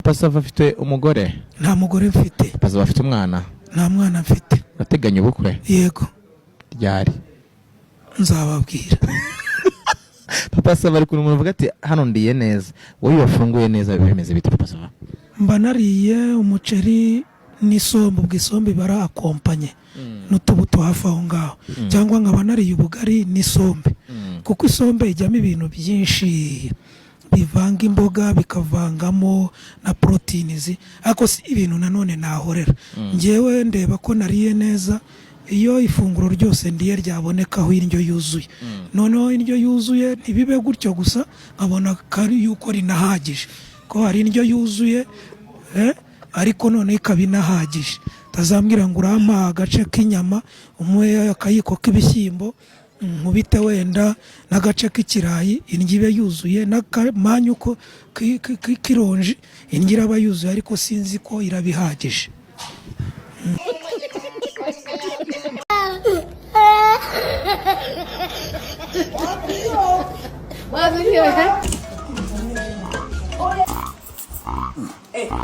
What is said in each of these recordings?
Papa Sava afite umugore? Nta mugore mfite. Papa Sava afite umwana? Nta mwana mfite. Urateganya ubukwe? Yego. Ryari? Nzababwira. Papa Sava, ari ukuntu umuntu avuga ati: "Hano ndiye neza." Wowe iyo wafunguye neza biba bimeze bite, Papa Sava? Mba nariye umuceri n'isombe, ubwo isombe iba ari accompagné n'utubuto hafi aho ngaho, cyangwa nkaba nariye ubugari n'isombe, kuko isombe ijyamo ibintu byinshi bivanga imboga, bikavangamo na proteins. Ariko si ibintu nanone nahorera. Ngewe ndeba ko nariye neza iyo ifunguro ryose ndiye ryabonekaho indyo yuzuye. Noneho indyo yuzuye ntibibe gutyo gusa, nkabona kari yuko rinahagije, ko hari indyo yuzuye ariko noneho ikaba inahagije. Utazambwira ngo urampa agace k'inyama, umuhe akayiko k'ibishyimbo, nkubite wenda n'agace k'ikirayi, indyo ibe yuzuye, n'akamanyu ko k'ironji, indyo iraba yuzuye, ariko sinzi ko iraba ihagije.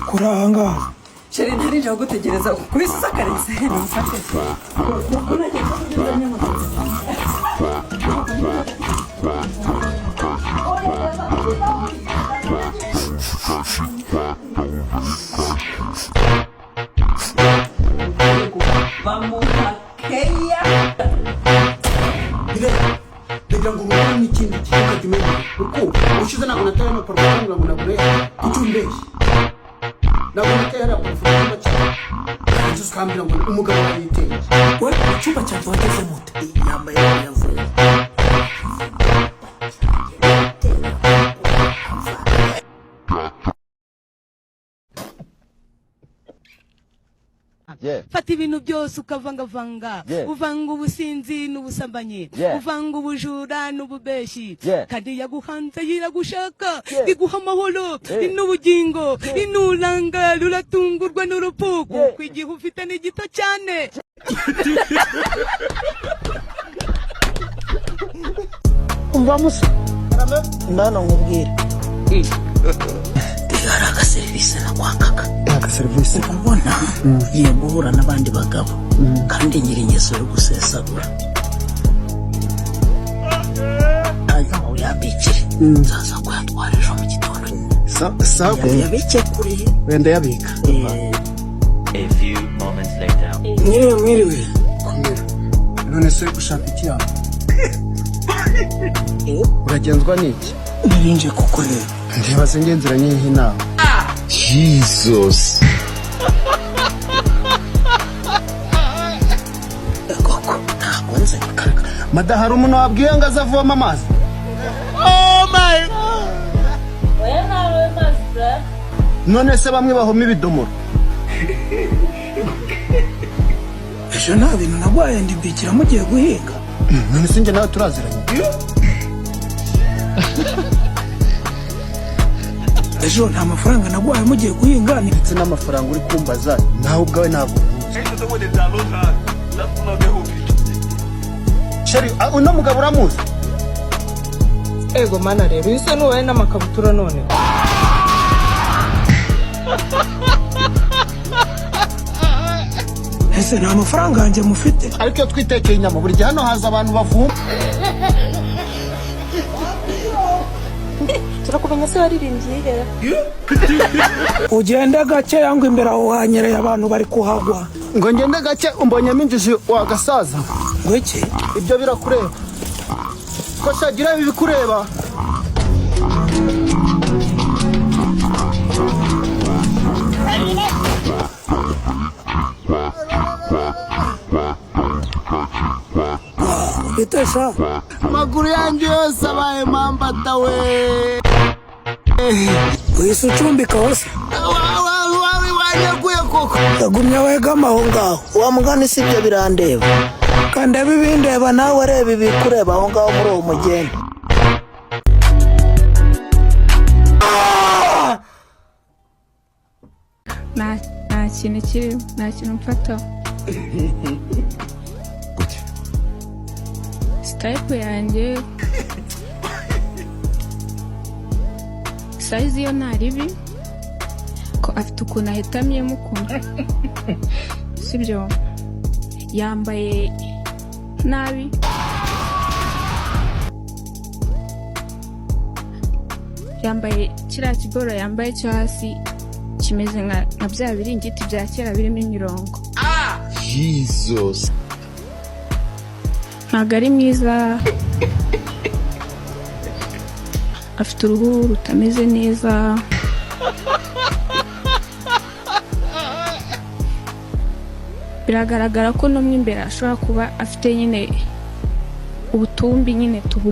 Kuri aha ngaha. Chéri, ntarinjira kugutegereza kubisa usakaritse ntufate. Bamuha keya. Ndagira ngo ubone n'ikindi kintu ukajya umenya kuko ushize ntabwo nateye hano parufe, ngo nagure. Kuki umbeshye? Ntabwo nateye hariya parufe mu cyumba cyawe, icyo ukambwira ngo umugabo yayiteye. We, mu cyumba cyanjye wageze mute? Yambaye yavuye. Fata ibintu byose ukavangavanga, uvanga ubusinzi n'ubusambanyi, uvanga ubujura n'ububeshi, kandi yaguhanze yiragushaka, iguha amahoro n'ubugingo. Inuranga ruratungurwa n'urupfu, kuko igihe ufite ni gito cyane. Umva musa, ndano nkubwire, hari agaserivisi nakwakaga. Agaserivisi? Ubona ngiye guhura n'abandi bagabo, kandi ngira ingeso yo gusesagura, hanyuma uyambikire, nzaza kuyatwara ejo mu gitondo. Sawa. Uyabike kuri Wenda yabika. A few moments later. Mwiriwe, mwiriwe. Komera. None se ushaka iki yawe? Uragenzwa n'iki? Narinje kukureba. Ndeba se ngenzira nyihe inama? Jesus! Koko ntabwo nzi. Mada, hari umuntu wabwiye ngo aze avoma amazi? None se bamwe bahoma ibidomoro? Ejo nta bintu nagwaye, ndibikira mugiye guhinga. None se njye nawe turaziranye? Ejo nta mafaranga nagwaye mugiye guhinga ni Ndetse n'amafaranga uri kumbaza, nawe ubwawe ntabwo nkuzi. Chéri, uno mugabo uramuzi? Ego mana, rero uyu se nubaye n'amakabutura none? Ese nta mafaranga yanjye mufite? Ariko iyo twitekeye inyama, buri gihe hano haza abantu bavuma. Turakumenya se waririmbye ihera? Ugende gake yangwa imbere aho hanyereye, abantu bari kuhagwa. Ngo ngende gake? Umbonyemo injiji wagasaza. Ngo iki? Ibyo birakureba ko shagira ibikureba. Bitesha. Amaguru yanjye yose abaye mambata we. Uhise ucumbika hose. Wanyaguye koko. Yagumye wegama aho ngaho. Wa mugani, si ibyo birandeba. Kandeba ibindeba, nawe reba ibikureba aho ngaho muri uwo mugenda. Nta kintu kirimo, nta kintu mfataho. Type yanjye, size yo nta ribi. Ariko afite ukuntu ahetamyemo ukuntu, sibyo? Yambaye nabi. Yambaye kiriya kiboro yambaye cyo hasi kimeze nka bya biringiti bya kera birimo imirongo. Ntabwo ari mwiza, afite uruhu rutameze neza. Biragaragara ko no mo imbere ashobora kuba afite nyine ubutumbi nyine tubu.